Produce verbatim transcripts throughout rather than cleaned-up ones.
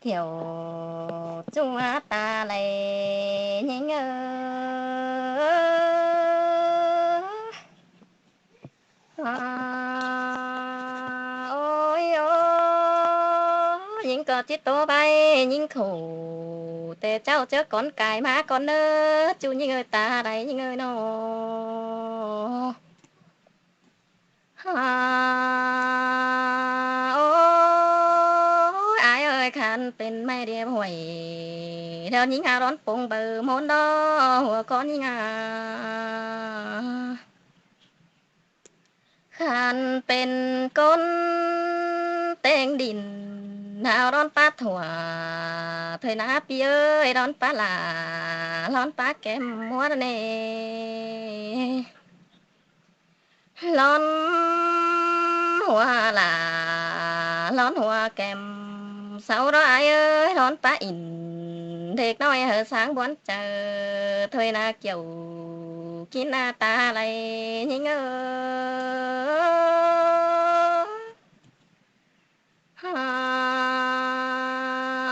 Thiểu ꞌchu ta lai ꞌnhính ơi. Ôi ôi, ꞌnhính ꞌcọ ꞌchí ꞌtố ꞌvạy ꞌnhính khổ, té ꞌchạu ꞌchớ cón cai ꞌmá cón ꞌnớ, ꞌchu ꞌnhính ơi ta lai ꞌnhính ơi ꞌnọ. Ôi ải ơi, khăn pên ꞌmạy điệp huổi, ꞌlẹo ꞌnhính a ꞌlón pông baư ꞌmôn đó, hua ꞌcọ ꞌnhính a. Khăn pên ꞌcốn ꞌtếng đin, hao ꞌlón pá thủa, thôi ꞌná ꞌpi ơi, ꞌlón pá lả, ꞌlón pá kem ꞌmuôn ꞌnê. ꞌLón hua lả, ꞌlón hua kem, sau đó ải ơi, ꞌlón pá ỉn, đếc ꞌnọi hảư sáng bón chaư, thôi ꞌná kiẻo kin a ta lai ꞌnhính ơi.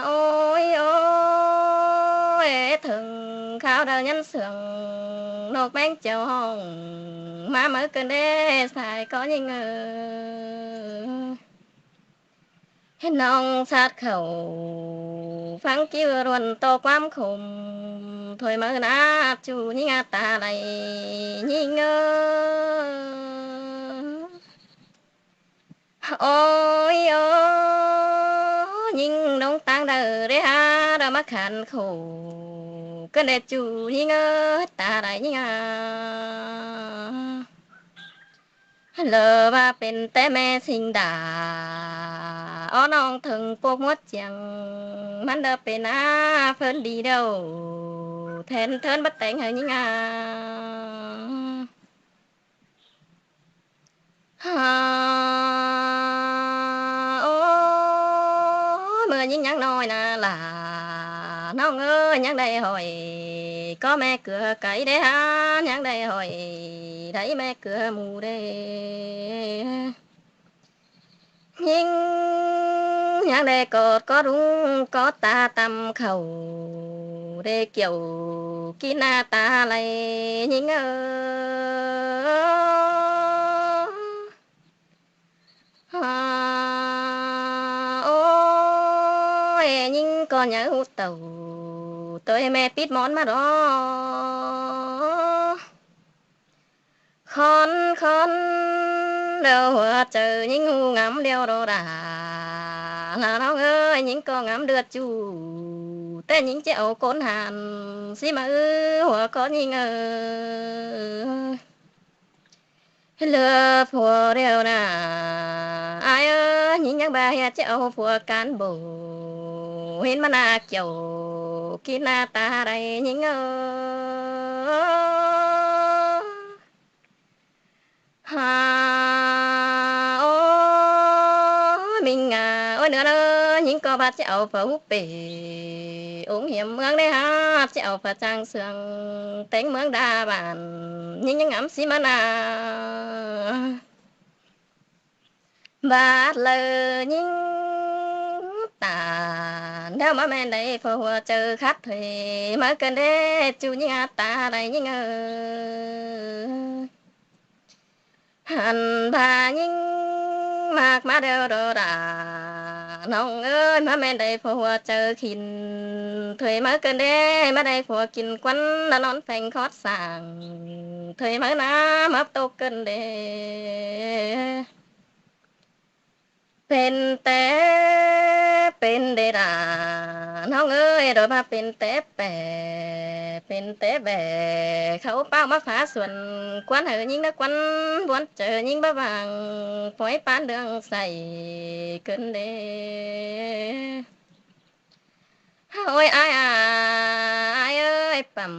Ôi ôi, thửng kháo đaư ꞌnhắn sương, ꞌnộc ꞌméng chẻo ꞌhọng, ꞌmá máư cơn đé sai ꞌcọ ꞌnhính ơi. ꞌNọng sat khảu ꞌphắng ꞌcứn ꞌluôn ꞌto ꞌquám khôm, thôi máư ꞌná ꞌchu ꞌnhính a ta lai ꞌnhính ơi. Ôi ôi, ꞌnhính ꞌnống ꞌtáng đaư đé hák đaư ꞌmá khăn khổ, cơn đé ꞌchu ꞌnhính ơi ta lai ꞌnhính a. Lỏ ꞌva pên té ꞌme ꞌsịnh đả, ók ꞌnọng thửng ꞌpộc ꞌmuôn chiêng, ꞌmắn đaư pên a ꞌphớn đi đaư, then thớn bắt téng hảư ꞌnhính a. Ôi, ꞌmưa ꞌnhính ꞌnhắng ꞌnọi ꞌna lả, ꞌnọng ơi, ꞌnhắng đảy hỏi ꞌcọ ꞌme ꞌcứa cáy đé hák, ꞌnhắng đảy hỏi đảy ꞌme ꞌcứa ꞌmu đé. ꞌNhính ꞌnhắng đảy cột ꞌcọ ꞌlung ꞌcọ ta tăm khảu, đảy kiẻo kin a ta lai ꞌnhính ơi. Ôi, ꞌnhính ꞌcọ nháư ꞌhụ tảu, ꞌtoi ꞌme pít ꞌmón ꞌmá đó. Khón khón, đaư hua chaư ꞌnhính ꞌhụ ngắm điêu đô đả. Lả ꞌnọng ơi, ꞌnhính ꞌcọ ngắm đươn ꞌchu, té ꞌnhính ꞌchí au ꞌcốn han ꞌsí máư hua ꞌcọ ꞌnhính ơi. ꞌLứa phua điêu ꞌna, ải ơi, ꞌnhính ꞌnhắng ꞌva ꞌhịa ꞌchí au phua cán bộ, hên ꞌmá ꞌna kiẻo kin a ta lai ꞌnhính ơi. Ôi, ꞌminh a ôi, ꞌnớ ꞌnớ, ꞌnhính ꞌcọ ꞌva ꞌchí au phua hút pể, ống hiểm ꞌmướng đé hák, ꞌchí au phua chang sương, téng ꞌmướng đa bản, ꞌnhính ꞌnhắng ngắm ꞌsí ꞌmá ꞌna. Bát đaư ꞌnhính tả, ꞌnéo ꞌmá ꞌmen đảy phua hua chaư khắt thuê, máư cơn đé ꞌchu ꞌnhính a ta lai ꞌnhính ơi. Hăn ꞌva ꞌnhính ꞌmặc ꞌmá điêu đô đả, ꞌnọng ơi, ꞌmá ꞌmen đảy phua hua chaư khỉn thuê, máư cơn đé ꞌmá đảy phua kin quăn, ꞌna ꞌnón pheng khót sảng thuê, máư ꞌna mắp tốc cơn đé. Pên té pên đê đả, ꞌnọng ơi, đôi ꞌva pên té pẻ, pên té bẻ, khảu páo ꞌmá phá suôn, quăn hảư ꞌnhính ꞌnớ quăn, buôn chaư ꞌnhính bá vang, phói pán đường sảy cơn đé. Ôi ải a, ải ơi, pẳm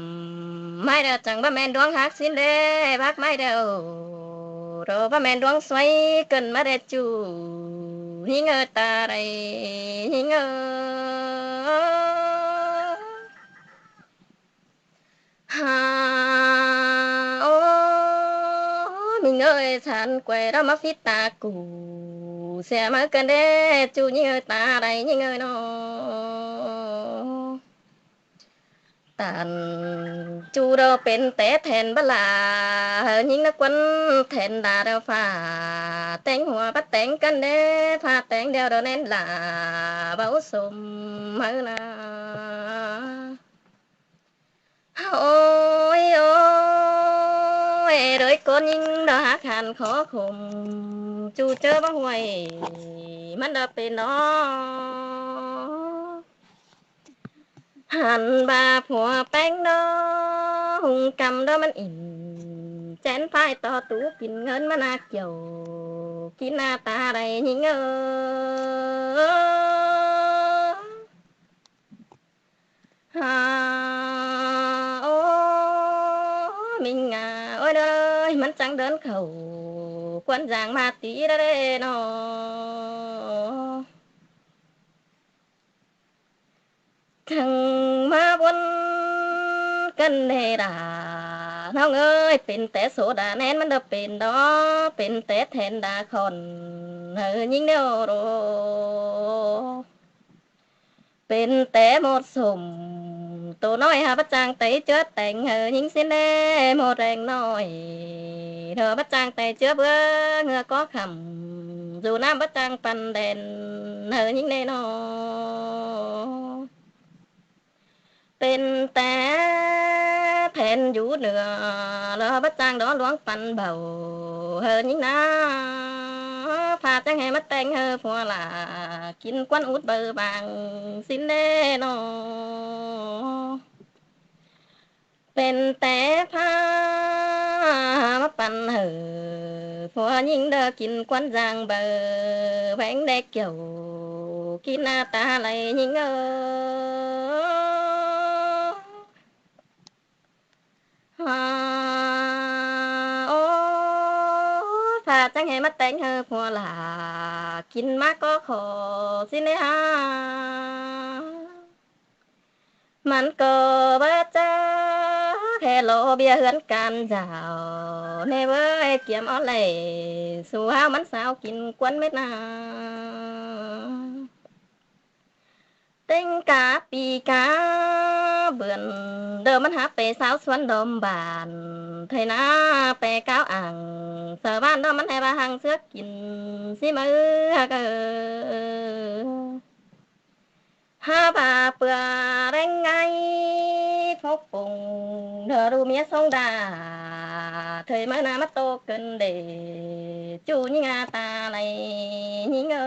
ꞌmạy đaư chắng bá ꞌmen ꞌluống hák ꞌsịn đé, bác ꞌmạy đaư, đô bá ꞌmen ꞌluống suối cơn ꞌmá đé ꞌchu ꞌnhính ơi ta lai ꞌnhính ơi. Hả, ôi, ꞌminh ơi, săn quay đó ꞌmá phít ta củ, sia máư cơn đé ꞌchu ꞌnhính ơi ta lai ꞌnhính ơi ꞌnọ. ꞌTan ꞌchu đaư pên té then báu lả, ꞌhứ ꞌnhính ꞌnớ ꞌquán then đa đaư ꞌphạ, téng hua bát téng căn đé, ꞌphạ téng đeo đaư ꞌnén lả, báu sôm ꞌhứ ꞌna. Ôi ôi, đôi ꞌcốn ꞌnhính đaư hák hẳn khó khôm, ꞌchu ꞌchớ báu huối, ꞌmắn đaư pên đó. Hẳn ꞌva phua ꞌpéng đó, hung căm đó ꞌmắn ỉn, chén phai to tú kin ngớn ꞌmắn ꞌna kiẻo, kin ꞌna ta đảy ꞌnhính ơ. Ha, ô, ꞌminh a, ôi đơi, ꞌmắn chắng đớn khảu, ꞌquán dang ꞌmá tí đa đê ꞌnọ. Khăng ꞌmá ꞌbuôn căn đê đa, ꞌnọng ơi, pên té sổ đa ꞌnén ꞌmắn đaư pên đó, pên té then đa khỏn, ꞌhứ ꞌnhính ꞌnéo đô. Pên té ꞌmột sôm, tô ꞌnọi hả bát chang tay ꞌchớ téng ꞌhứ ꞌnhính ꞌsịn đé ꞌmột eng ꞌnọi. Đaư bát chang tay ꞌchớ bứa ꞌngựa có khẳm, dú ꞌnặm bát chang păn đen ꞌhứ ꞌnhính đê ꞌnọ. Pên té then dú nưa, lỏ bát chang đó ꞌluống păn bảu ꞌhứ ꞌnhính ꞌna. ꞌPhạ chắng hé ꞌmá téng ꞌhứ phua lả, kin ꞌquán út baư bang ꞌsịn đé ꞌnọ. Pên té ꞌphạ ꞌmá păn ꞌhứ phua ꞌnhính đaư kin ꞌquán dang baư, béng đé kiẻo, kin ꞌna ta đảy ꞌnhính ơ. Ha, ô, ꞌphạ chắng hé ꞌmá téng ꞌhứ phua lả, kin ꞌmá có khổ ꞌsịn đé ha. ꞌMắn ꞌcọ báu chắc hé lo ꞌviạk ꞌhướn căn dảo, ꞌnê ꞌvới kiêm ók lẻ, su ꞌháo ꞌmắn sáo kin ꞌquán mết ꞌna. Téng cá pi cá bươn, đaư ꞌmắn hák pê sáo ꞌsuôn đom bản, thây ꞌna pê cáo ảng, sa ꞌván đó ꞌmắn hé ꞌva hăng ꞌsứa kin, ꞌsí ꞌmứ hák ơ. Hák ꞌva ꞌpưa ꞌréng ꞌngáy, phốc pung, đaư đu ꞌmía sống đa, thây ꞌmứ ꞌna ꞌmá tô cơn đê, ꞌchu ꞌnhính a ta đảy ꞌnhính ơ.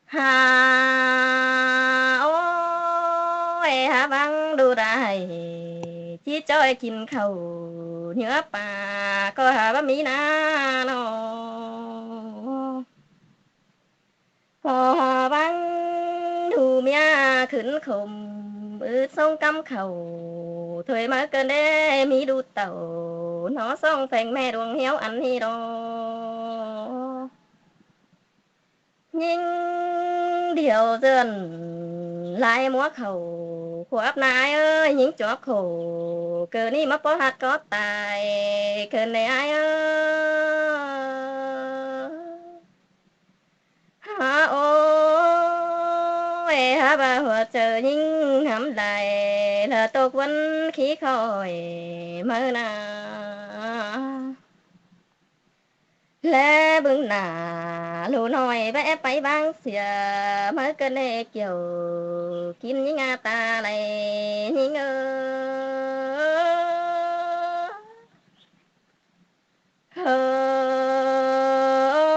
Ha, ôi, hák ꞌváng đu đảy, ꞌchí ꞌchoi kin khảu, ꞌnhứa pă ꞌcọ hák báu ꞌmí ꞌna ꞌnọ. Pô ꞌváng đu ꞌmía khửn khôm, ứt sống cắm khảu, thôi ꞌmá cơn đé ꞌmí đu tảu, nó song pheng ꞌme đuông hiếu ăn ꞌnị đó. ꞌNhính điêu ꞌdượn lai múa khảu, khua ắp ꞌna ải ơi, ꞌnhính chók khổ, cơn ꞌnị ꞌmá pó ꞌhặt có tai, cơn đảy ải ơ. Ha, ôi, hák ꞌva hua chaư ꞌnhính hẳn lai, lỏ tô ꞌquán khí khỏi ꞌmứ ꞌna. Lé ꞌbứng nả ꞌlụk ꞌnọi báu é pay ꞌváng sia, ꞌmứ cơn đé kiẻo, kin ꞌnhính a ta đảy ꞌnhính ơ. Hơ,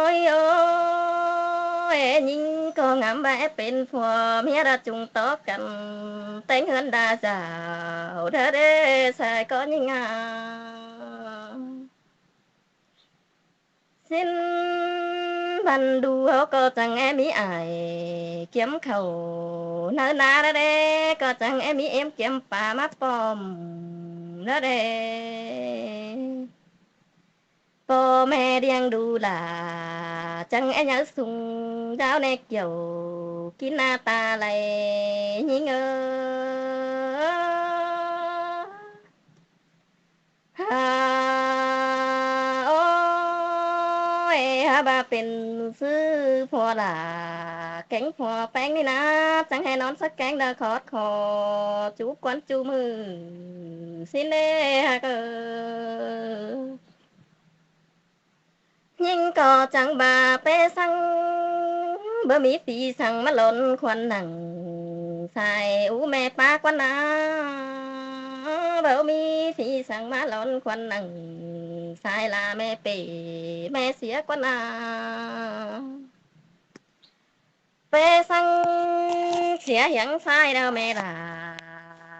ôi, ôi, ꞌnhính ꞌcọ ngắm ꞌva é pên phua ꞌmía đa chung tó căn, téng ꞌhướn đa dảo, đa đé sai ꞌcọ ꞌnhính a. ꞌSịn ꞌvắn đu ꞌháu ꞌcọ chắng é ꞌmí ải kiêm khảu, ꞌnớ ꞌna đa đé ꞌcọ chắng é ꞌmí êm kiêm pă ꞌmá pom đa đé. Pô ꞌme điêng đu lả, chắng é nháư sung, dáo ꞌnê kiẻo, kin ꞌna ta đảy ꞌnhính ơ. Ha, ôi, ha, ꞌVa pên ꞌsứ phua lả kéng phua ꞌpéng ꞌnị ꞌnớ, chắng ꞌhê ꞌnón sắc kéng đa khót khó, chúp ꞌquán ꞌchu ꞌmự ꞌsịn ꞌlế hák ơ. ꞌNhính ꞌcọ chắng ꞌva pé săng, báu ꞌmí phi săng ꞌmá lon khuôn nẳng sai ú ꞌme pá ꞌquán ꞌnớ. Báu ꞌmí phi săng ꞌmá lon khuôn nẳng sai la ꞌme pể ꞌme sia ꞌquán ꞌnớ. Pé săng sia hiếng sai đaư ꞌme lả,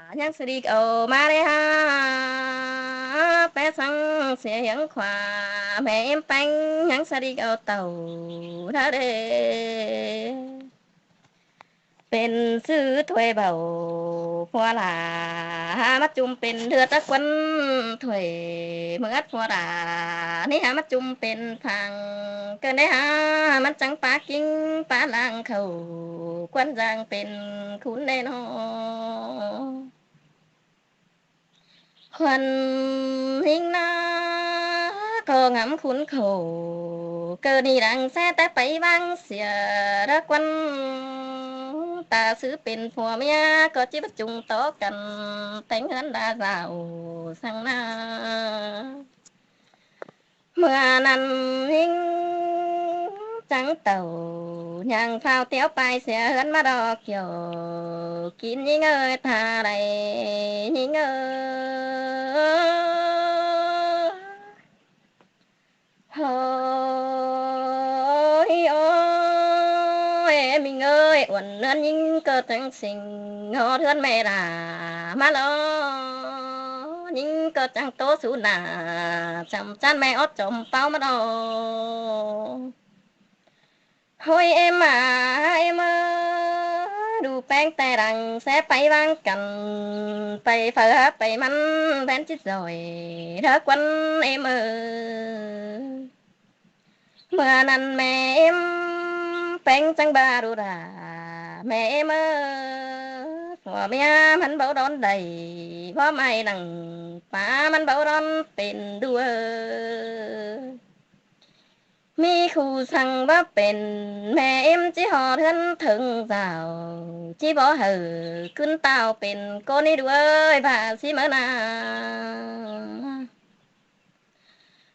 ꞌnhắng sia đi ꞌcọ ꞌmá ꞌlế hák. Pé săng sia hiếng khua ꞌme ꞌếm ꞌpéng, ꞌnhắng sia đi ꞌcọ tảu đaư đế. Pên ꞌsứ thuê bảu phua lả, hák ꞌmá ꞌchum pên ꞌhướt ꞌtá ꞌquán thuê, ꞌmứa ꞌhướt phua lả ꞌnị hák ꞌmá ꞌchum pên phang. ꞌCọ ꞌnị hák ꞌmắn chắng pá ꞌkính pá ꞌláng khảu, ꞌquán ꞌdáng pên khún ꞌnê ꞌnớ. Khuôn ꞌhính ꞌná ꞌcọ ngắm khún khổ, ꞌcọ ꞌnị đang ꞌsé té pay ꞌváng sia đa ꞌquán. Ta ꞌsứ pên phua ꞌmía ꞌcọ ꞌchí báu ꞌchung tó căn, téng ꞌhướn đa dảo săng ꞌná. ꞌMưa ꞌnặn ꞌhính chắng tảu, ꞌnhắng phao tiếu pay sia ꞌhướn ꞌmá đo kiẻo kin ꞌnhính ơi, ta đảy ꞌnhính ơi. Hôi ôi, ꞌmính ơi, uôn ꞌnướn ꞌnhính ꞌcọ chắng sing ꞌhọt ꞌhướn ꞌme lả ꞌmá lo. ꞌNhính ꞌcọ chắng ꞌtố sú nả, chăm ꞌchăn ꞌme ót chom ꞌpáo ꞌmá lo. Hôi ꞌếm a, ꞌếm ơ, đu ꞌpéng té đang ꞌsé pay ꞌváng căn, pay phaư hák pay ꞌmắn ꞌvén ꞌchí doi đa ꞌquán ꞌếm ơ. ꞌMưa ꞌnặn ꞌme ꞌếm ꞌpéng chắng ꞌva đu đả, ꞌme ꞌếm ơ, phua ꞌmía ꞌmắn báu đón đảy, báu ꞌmạy nẳng pá ꞌmắn báu đón pên đu ơ. ꞌMí khu săng báu pên, ꞌme ꞌếm ꞌchí ꞌhọt ꞌhướn thớng dảo, ꞌchí báu hảư ꞌcứn táo pên ꞌcốn ꞌnị đu ơi, ꞌva ꞌsị ꞌmá na.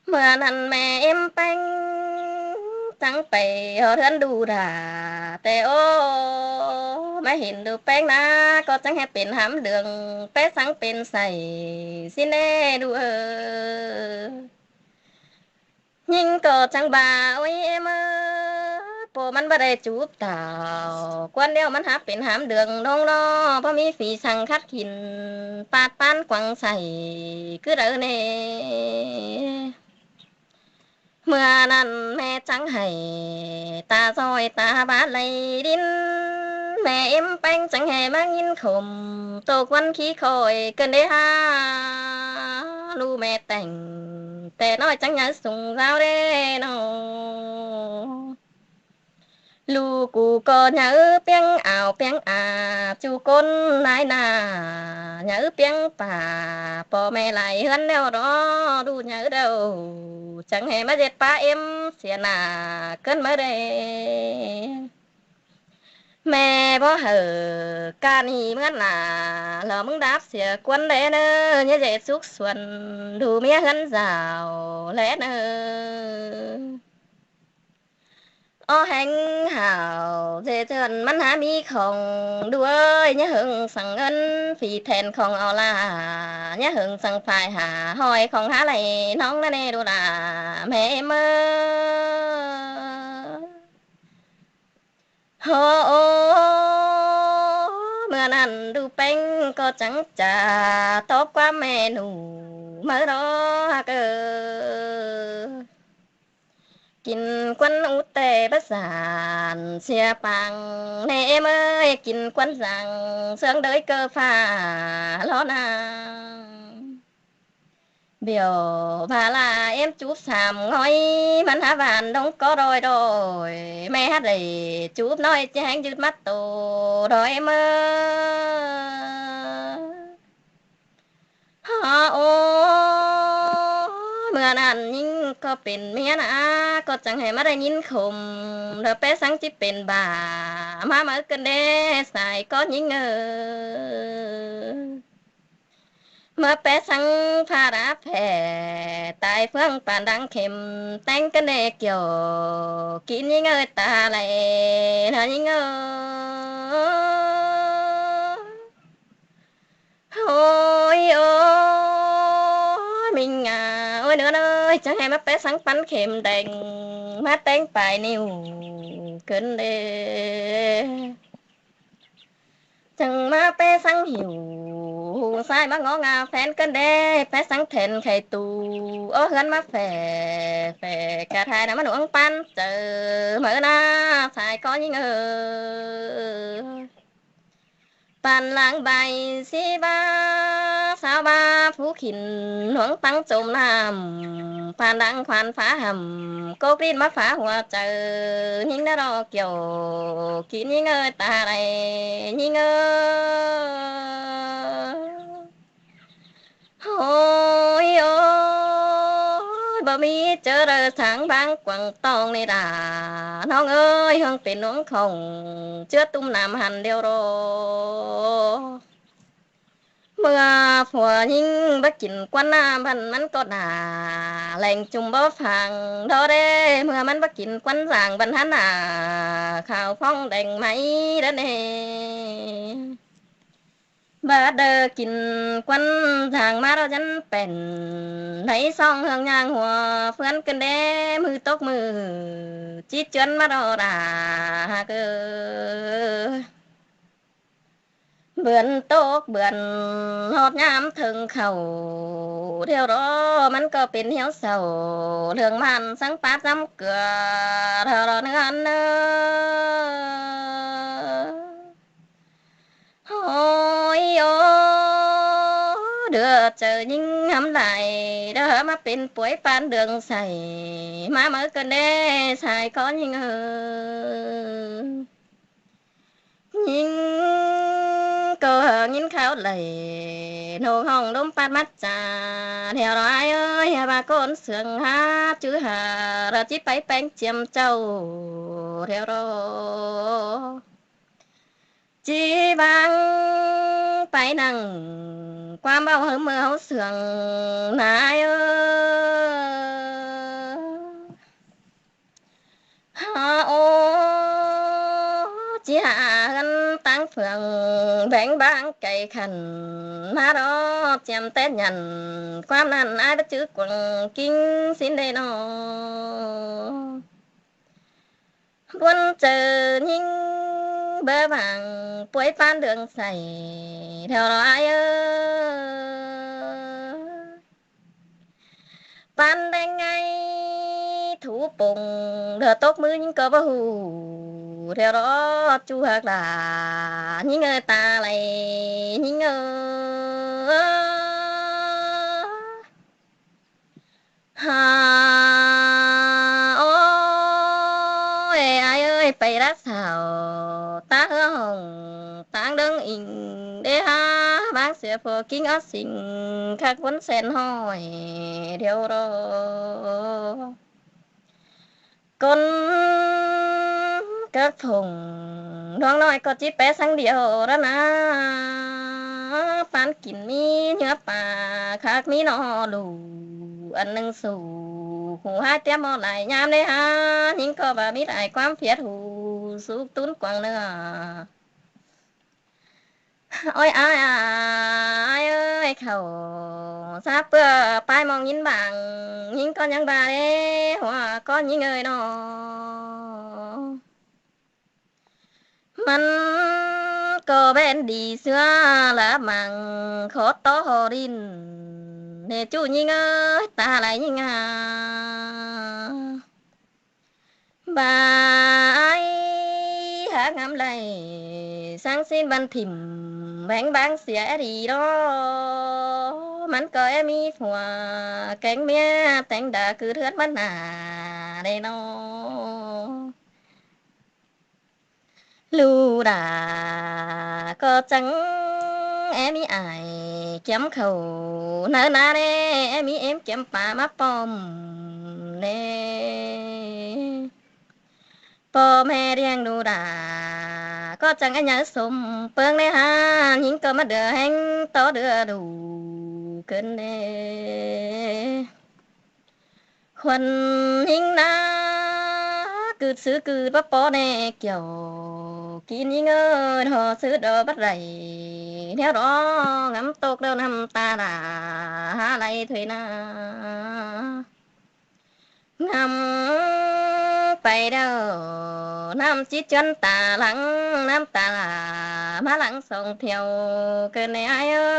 ꞌMưa ꞌnặn ꞌme ꞌếm ꞌpéng chắng pay ꞌhọt ꞌhướn đu đả, té ố, ꞌmá hên đu ꞌpéng ꞌná ꞌcọ chắng ꞌhê pên hám đường, pé săng pên sảy ꞌsịn ꞌnê đu ơ. ꞌNhính ꞌcọ chắng ꞌva, ôi ꞌếm ơ, ꞌpưa ꞌmắn báu đảy chúp táo, ꞌquán ꞌlẹo ꞌmắn hák pên hám đường ꞌnọng ꞌnớ, báu ꞌmí phi săng khắt khin, pát ꞌpán quăng sảy ꞌcứ đaư ꞌnê. ꞌMưa ꞌnặn ꞌme chắng hảy ta ꞌdoi ta bát lay đin, ꞌme ꞌếm ꞌpéng chắng ꞌhê ꞌmá ꞌnghín khôm, tô ꞌquán khí khói ꞌcợn đê ha, ꞌlụk ꞌme téng té ꞌnọi chắng nháư sung dáo đê ꞌnớ. ꞌLụk ꞌcọ nháư piếng ao piếng a, ꞌchu ꞌcốn nái na, nháư piếng pả, ꞌpo ꞌme lai ꞌhướn ꞌnéo ꞌnớ, đu nháư đaư, chắng ꞌhê ꞌmá ꞌdệt pá ꞌếm sia nả ꞌcợn ꞌmá đê. ꞌMe báu hảư ꞌca ꞌnị ꞌmứa nả, lo ꞌmứng đáp sia ꞌquán đé ꞌnớ, ꞌnhá ꞌdệt súc suôn, đu ꞌmía ꞌhướn dảo đé ꞌnớ. Ók ꞌhéng hảo ꞌdệt ꞌchươn ꞌmắn hák ꞌmí khong, đu ơi, ꞌnhá hơng săng ꞌngớn phi then khong au la, ꞌnhá hơng săng phải hả ꞌhọi khong hák đảy ꞌnọng ꞌnớ ꞌnê đu đả, ꞌme ꞌếm ơ. Hơ ơ, ꞌmưa ꞌnặn đu ꞌpéng ꞌcọ chắng chả tóp ꞌquám ꞌme ꞌnụ ꞌmá ꞌnớ hák ơ. Kin ꞌquán út té bát dản sia pang, ꞌnê ꞌếm ơi, kin ꞌquán dáng ꞌsướng đới ꞌcơ pha lo na. Bẻo ba la ꞌếm chúp sam ꞌngói, ꞌmắn hák van đóng có đôi đôi, ꞌme hák đảy chúp ꞌnọi ꞌchí ꞌhéng dứt ꞌmá tô đôi ꞌếm ơ. Hơ ơ, ꞌMưa ꞌnặn ꞌnhính ꞌcọ pên ꞌmía ꞌnạ, ꞌcọ chắng hảư ꞌmá đảy ꞌnghín khôm, lỏ ꞌpé săng ꞌchí pên bả, ꞌmá máư ꞌcơn đé sai ꞌcọ ꞌnhính ơi. ꞌMưa ꞌpé săng pha đá phẻ, tai ꞌphướng pản đang khêm, ꞌtếng ꞌcơn đé kiẻo, kin ꞌnhính ơi ta lai, ꞌnhính ơi. Ôi ôi, ꞌmính a, ôi nưa ơi, chắng hảư ꞌmá ꞌpé săng pắn khêm đeng, ꞌmá ꞌtếng pay ꞌnịu ꞌcơn đé. Chắng ꞌmá ꞌpé săng hiu, sai ꞌmá ngó nga phén ꞌcơn đé, ꞌpé săng then khay tu, ố ꞌhướn ꞌmá phẻ, phẻ cả thai ꞌnạ ꞌmá ꞌnu ꞌpắn chaư, máư ꞌnạ, sai ꞌcọ ꞌnhính ơi. Pản lăng bai sí ba, sáo ba phú khỉn, ꞌluống ꞌtáng chôm ꞌnặm, pản lăng khoăn phá hẳm, cốc ꞌlịn ꞌmá phá hua chaư, ꞌnhính ꞌnạ ꞌló kiẻo, kin ꞌnhính ơi ta lai, ꞌnhính ơi. Ôi ôi, báu ꞌmí ꞌchớ đaư tháng bang quảng tong ꞌnị đa, ꞌnọng ơi, ꞌhướng pên ꞌluống khong, ꞌchứa ꞌtúm ꞌnặm hẳn điêu ꞌló. ꞌMưa phua ꞌnhính báu kin ꞌquăn ꞌnạ băn ꞌmắn ꞌcọ đa, leng chum báu phang đó đé, ꞌmưa ꞌmắn báu kin ꞌquăn dang băn hẳn ꞌnạ, khảu phóng đeng ꞌmạy đó ꞌnê. Báu đaư kin ꞌquăn dang ꞌmá ꞌló dăn pên, đảy song ꞌhướng ꞌnhang hua, ꞌphướn ꞌcơn đé ꞌmự tốc ꞌmự, ꞌchí ꞌchướn ꞌmá ꞌló đa, ꞌhặc ơ. Bươn tốc bươn ꞌhọt ꞌnhám thơng khảu, điêu ꞌló ꞌmắn ꞌcọ pên hiếu sảu, ꞌlương ꞌmắn săng pát dăm ꞌcứa, điêu ꞌló ꞌnưng ăn ơ. Ôi ôi, đứa chaư ꞌnhính hẳn lai, đa ꞌmá pên puối pán đường sảy, ꞌmá máư ꞌcơn đé sai ꞌcọ ꞌnhính ơi. ꞌNhính ꞌcọ hảư ꞌnghín kháo đảy, ꞌnô hỏng đốm pát mát cha, điêu ꞌló ai ơi, hảư ꞌva ꞌcốn sương hák chứ hả, ꞌló ꞌchí pay peng chiêm chảu, điêu ꞌló ꞌchí bang pay nẳng ꞌquám báu ꞌhứ ꞌmưa ꞌháu sương ꞌnạ ai ơ. Hả ô, ꞌchí hả ꞌhướn ꞌtáng phượng, béng bang cay khăn, ꞌmá ꞌló chiêm tết nhẳn, ꞌquám ꞌnặn ai báu chứ quảng kính xin đê ꞌnọ. Buôn chaư ꞌnhính báu bang, puối pán đường sảy, điêu ꞌló ai ơ. Pán đeng ꞌngai thú pông, đa tốc ꞌmự ꞌnhính ꞌcọ báu ꞌhụ, điêu ꞌló ꞌchu ꞌhặc đa, ꞌnhính ơi ta lai, ꞌnhính ơ. Hả ôi, ai ơi, pay đắc sảo, ta hứa hỏng, táng đớng inh, đế há, bang sia phua kính ót sing, khắc vốn sen hỏi, điêu ꞌló. ꞌCốn các phông, ꞌluống ꞌnọi ꞌcọ ꞌchí pé săng điêu ꞌló ꞌnạ. Pán kin ꞌmí ꞌnhứa pả, khắc ꞌmí ꞌno lủ, ăn ꞌnưng sủ, hủ ꞌhại tiêm ꞌmo lai ꞌnhám đế hả, ꞌnhính ꞌcọ ꞌva ꞌmí lai ꞌquám phiết hủ, súc tún quảng ꞌnưa. Ôi ai ai ơi, khảu sắp ꞌpưa pay ꞌmong ꞌnghín bang, ꞌnhính ꞌcọ ꞌnhắng ꞌva đế, hua ꞌcọ ꞌnhính ơi ꞌnọ. ꞌMắn ꞌcọ ꞌvén đi ꞌsứa, lả măng khó tó hò đin, ꞌnê ꞌchu ꞌnhính ơi, ta lai ꞌnhính a. Bái hák ngắm đảy, sáng xin băn thỉm, béng bang sia đi đó. ꞌMắn ꞌcọ é ꞌmí phua, kéng ꞌmía téng đa cứ thướt ꞌmắn nả đây đó. Lu đa ꞌcọ chắng é ꞌmí ai. kiêm khảu ꞌnớ ꞌná ꞌnị, é ꞌmí ꞌếm kiêm pả ꞌmá pom ꞌnị. ꞌPo ꞌme ꞌliệng đu đa ꞌcọ chắng é nháư sôm ꞌpơng ꞌnị hả, ꞌnhính ꞌcọ ꞌmá đưa ꞌhéng tó đưa đu cơn ꞌnị. Khuôn ꞌnhính ꞌná, ꞌcựt ꞌsứ ꞌcựt báu ꞌpo ꞌnị, Kiẻo Kín ꞌnhính ơi, ꞌtọ ꞌsứ đo bắt đảy ꞌnéo ꞌló, ngắm tốc đao ꞌnặm ta lả hả đảy thôi ꞌná. Ngắm pay đao ꞌnặm ꞌchí ꞌchướn ta lăng, ꞌnặm ta lả ꞌmá lăng song thiêu cơn ꞌnị ải ơi.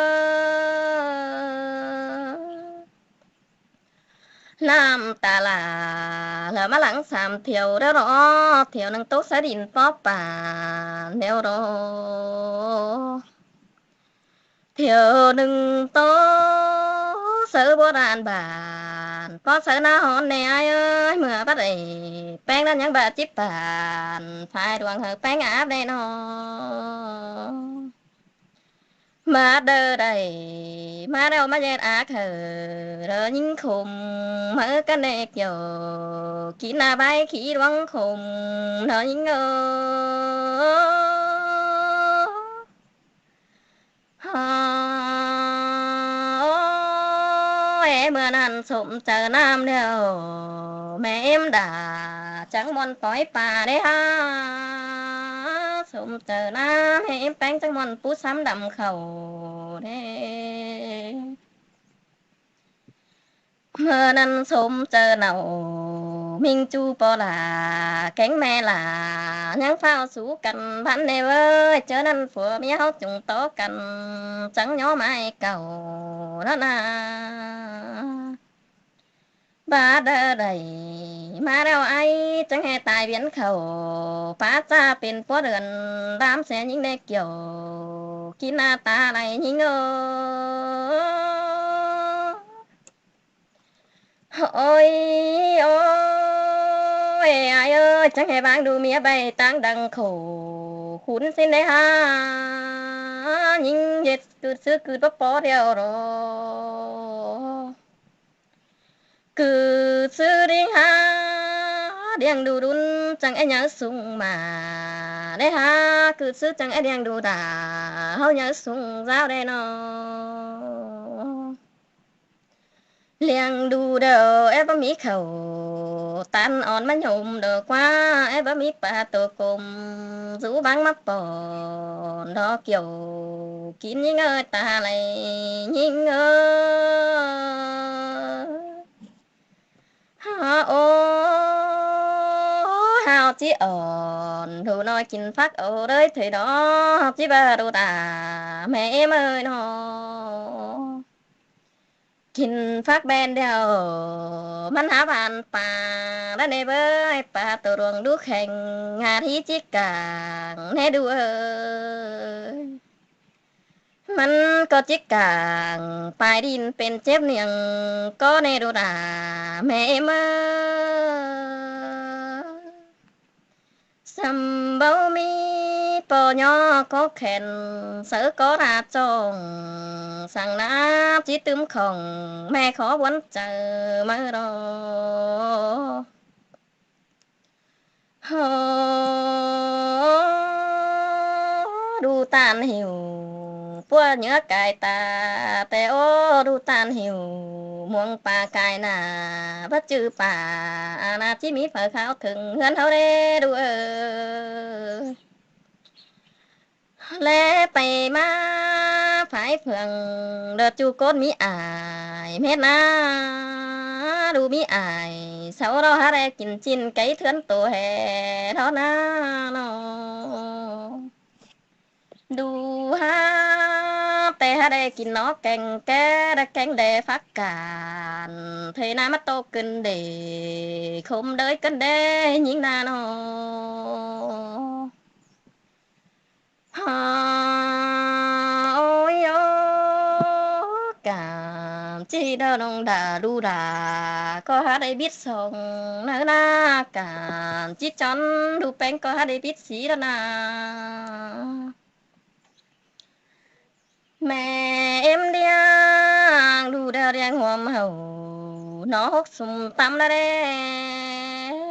ꞌNặm ta lả lỏ ꞌmá lăng sam thiêu đao ꞌló, thiêu ꞌnưng tốc sáư đin ꞌpó pả ꞌnéo ꞌló. Thiêu ꞌnưng tốc sáư búa đan bản, ꞌpó sáư ꞌná hón ꞌnị ải ơi, ꞌmưa bắt đảy ꞌpéng ꞌnặn ꞌnhắng bả chíp bản, phải đuang hảư ꞌpéng áp ꞌnị ꞌnọ. ꞌMá đơ đảy ꞌmá đao ꞌmá ꞌdệt ác hảư, ꞌlọ ꞌnhính khôm máư cá ꞌnị, Kiẻo Kín ꞌná bái khí ꞌluống khôm ꞌnọ ꞌnhính ơi. Ôi, ꞌmưa ꞌnặn sôm chaư ꞌnặm ꞌlẹo, ꞌme ꞌếm đả chắng ꞌmuôn pói pả ꞌlế hả. Sôm chaư ꞌnặm ꞌme ꞌếm ꞌpéng chắng ꞌmuôn pú sắm đăm khảu ꞌnị. ꞌMưa ꞌnặn sôm chaư nảu ꞌminh ꞌchu ꞌpo lả kéng ꞌme lả ꞌnhắng ꞌphạo sú căn bắn ꞌnị ꞌvới. ꞌChớ ꞌnặn phua ꞌmía ꞌháu chung tó căn chắng ꞌnhó mai cảu ꞌnớ ꞌná. Bá đơ đảy ꞌmá ꞌlẹo ải chắng ꞌhê tai viến khảu, pá ꞌchạ pên púa đươn đam sia ꞌnhính ꞌnị, Kiẻo Kín ꞌná ta đảy ꞌnhính ơi. Ôi, ôi, ải ơi, chắng ꞌhê bang đu ꞌmía ꞌvạy ꞌtáng đăng khổ khún ꞌsịn ꞌnị hả. ꞌNhính ꞌdệt ꞌcựt ꞌsứ ꞌcựt báu ꞌpo ꞌlẹo ꞌló. ꞌCựt ꞌsứ ꞌlính hả, ꞌliệng đu đun chắng é nháư sung mả ꞌnị hả. ꞌCựt ꞌsứ chắng é ꞌliệng đu đả ꞌháu nháư sung dáo ꞌnị ꞌnọ. ꞌLiệng đu đao é báu ꞌmí khảu, ꞌtan ón ꞌmá nhôm đo ꞌquá, é báu ꞌmí pả tô côm dú báng ꞌmá pon đo, Kiẻo Kín ꞌnhính ơi, ta đảy ꞌnhính ơi. Hả, ô, hảư ꞌchí ón ꞌlụk ꞌnọi kin phắc ô ꞌlới thôi ꞌnọ, ꞌchí báu đu đả ꞌme ꞌếm ơi ꞌnọ. Kin phắc ꞌmen ꞌlẹo ꞌmắn hả bản pả ꞌnặn ꞌnị ꞌvới, pả tô đuông đú kheng ngả thí ꞌchí cảng ꞌnị đu ơi. ꞌMắn ꞌcọ ꞌchí cảng pay đin pên chếp ꞌniêng ꞌcọ ꞌnị đu đả ꞌme ꞌếm ơi. Sắm báu ꞌmí ꞌpo ꞌnhó ꞌcọ khen, sáư ꞌcọ đa chong, săng ꞌnạp ꞌchí tứm khong, ꞌme khó buôn chaư ꞌmá ꞌló. Hơ, đu ꞌtan hiu ꞌpúa nhứa cai ta, té ố đu ꞌtan hiu muông pả cai nả, báu ꞌchư pả a na ꞌchí ꞌmí phaư kháo thưng ꞌhướn ꞌháu ꞌlế đu ơi. ꞌLé pay ꞌmá phái phường đơ ꞌchu ꞌcốn ꞌmí ải mết ꞌná, đu ꞌmí ải sáu ꞌló hả đảy kin ꞌchịn cáy ꞌthướn tô ꞌhế ꞌló ꞌná ꞌnọ. Đu hả, té hả đảy kin nó keng ké đa keng đe phắc cản, thế ꞌná ꞌmá tô cơn đê, khôm đới cơn đê ꞌnhính ꞌná ꞌnọ. Hả, ôi, ôi, cảm ꞌchí đao ꞌnọng đả đu đả ꞌcọ hả đảy bít song ꞌnớ ꞌná, cảm ꞌchí chón đu ꞌpéng ꞌcọ hả đảy bít sí ꞌnớ ꞌná. ꞌMẹ ꞌếm ꞌliệng ꞌlụk đaư ꞌliệng ꞌhuôm hảư, nó hốc sum tăm đa đe,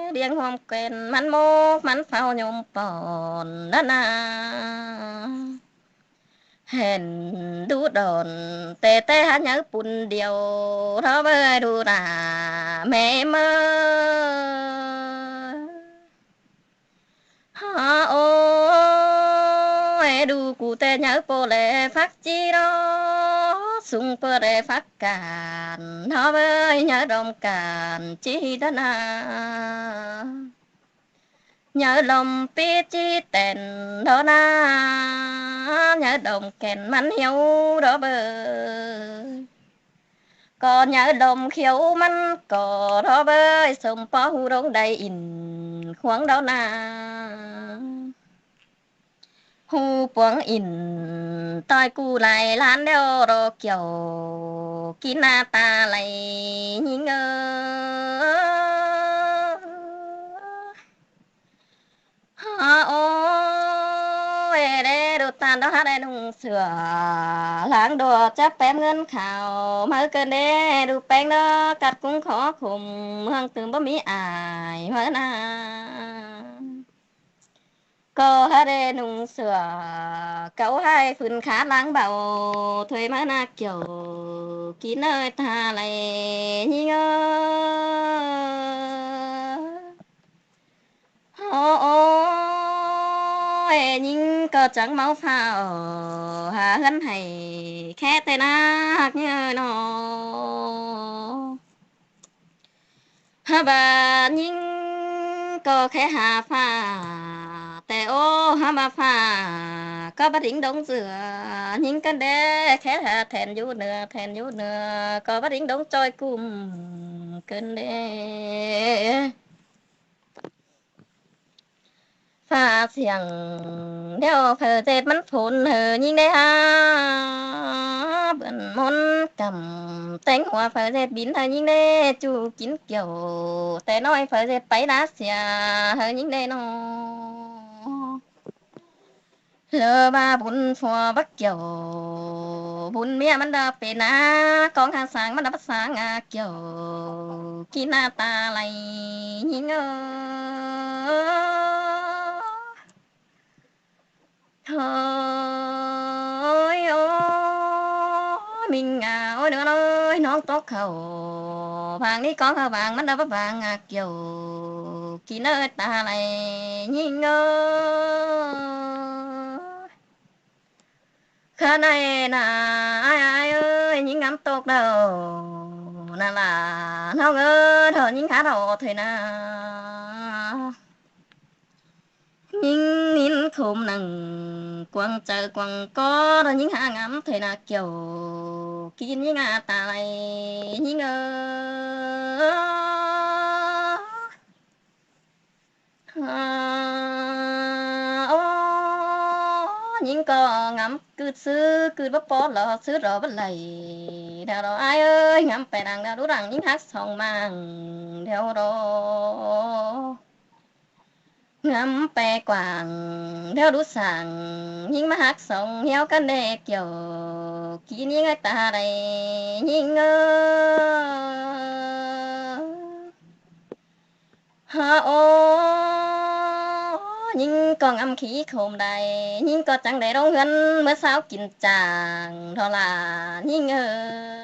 ꞌliệng ꞌhuôm khen ꞌmắn mốc ꞌmắn phao ꞌnhôm pon đa ꞌna. Hên đu đon ꞌtẹ ꞌtẹ hák nháư pun điêu, ꞌtó ꞌvới đu đa ꞌmẹ ꞌmớ. Hả ôi, đu cu ꞌtẹ nháư ꞌpo ꞌlẹ phák ꞌchí đó, sung ꞌpo ꞌlẹ phák cản, ꞌtó ꞌvới nháư đom cản ꞌchí đa ꞌna. Nháư đom pít ꞌchí tẻn đó ꞌna, nháư đom khen ꞌmắn hiếu đó ꞌvới. ꞌCọ nháư đom khiếu ꞌmắn ꞌcọ đó ꞌvới, sôm ꞌpo ꞌhụ đống đay ỉn khuống đó ꞌna. ꞌHụ puống ỉn ꞌtoi cu lai ꞌlan ꞌlẹo ꞌro, Kiẻo kin ꞌna ta lay ꞌnhính ơ. Hả ôi, đe đu ꞌtan đó hả đe ꞌnung sửa, ꞌláng đỏ chắp pém ꞌngớn khảo, máư cơn đe đu ꞌpéng đó cắt cúng khó khủng, hương tưm báu ꞌmí ải máư ꞌna. ꞌCọ hả đe ꞌnung sửa, cáu ꞌhại phưn khát ꞌláng báu, thuê máư ꞌna Kiẻo kin ơi ta lay ꞌnhính ơ. Hả ôi, ꞌnhính ꞌcọ chắng máư phao, hả ꞌhướn hảy khé ꞌtẹ ꞌna ꞌhặc ꞌnhớ ꞌnọ. Hả ꞌva ꞌnhính ꞌcọ khé hả phả, ꞌtẹ ố hả ꞌva phả ꞌcọ báu đính đống dưa, ꞌnhính cơn đe khé hả thẻn dú nưa, thẻn dú nưa, ꞌcọ báu đính đống ꞌchoi ꞌcum cơn đe. Phả siêng ꞌlẹo phaư ꞌdệt ꞌmắn phôn hảư ꞌnhính đe hả, bươn ꞌmôn căm ꞌtếng hua phaư ꞌdệt bín hảư ꞌnhính đe, ꞌchu kin Kiẻo ꞌtẹ ꞌnọi phaư ꞌdệt pay đá sia hảư ꞌnhính đe ꞌnọ. Lơ ꞌva bun phua báu Kiẻo, bun ꞌmía ꞌmắn đa pên ꞌna, cóng hả sang ꞌmắn đa báu sang a Kiẻo kin ꞌna ta lay ꞌnhính ơ. Thôi ôi, ôi, ꞌminh a ôi, ꞌnớ ꞌnọi ꞌnóng tốc khảu, vang ꞌnị cóng hả vang ꞌmắn đa báu vang a Kiẻo kin ơi ta lay ꞌnhính ơ. Khá ꞌnị ꞌna ai ai ơi, ꞌnhính ngắm tốc đaư ꞌna lả ꞌnọng ơ, ꞌtọ ꞌnhính khá ꞌtọ thôi ꞌna. ꞌNhính ꞌnhính khôm nẳng cuông chaư cuông ꞌcọ, ꞌtọ ꞌnhính hả ngắm thôi ꞌna Kiẻo kin ꞌnhính a ta lay ꞌnhính ơ. Hả ôi, ꞌnhính ꞌcọ ngắm ꞌcứt ꞌsứ, ꞌcứt báu ꞌpo lo ꞌsứ ꞌro báu lay. Đeo ꞌro ai ơi, ngắm pay đang đeo đú đang ꞌnhính hák song mang đeo ꞌro. Ngắm pay quảng đeo đú sảng, ꞌnhính ꞌmá hák song hiếu cơn đe Kiẻo kin ꞌnhính ơi ta đay ꞌnhính ơ. Hả ôi, ꞌnhính ꞌcọ ngắm khí khôm đay, ꞌnhính ꞌcọ chắng đảy ꞌlống ꞌhướn ꞌmứa ꞌsáo kin chang ꞌtọ lả ꞌnhính ơ.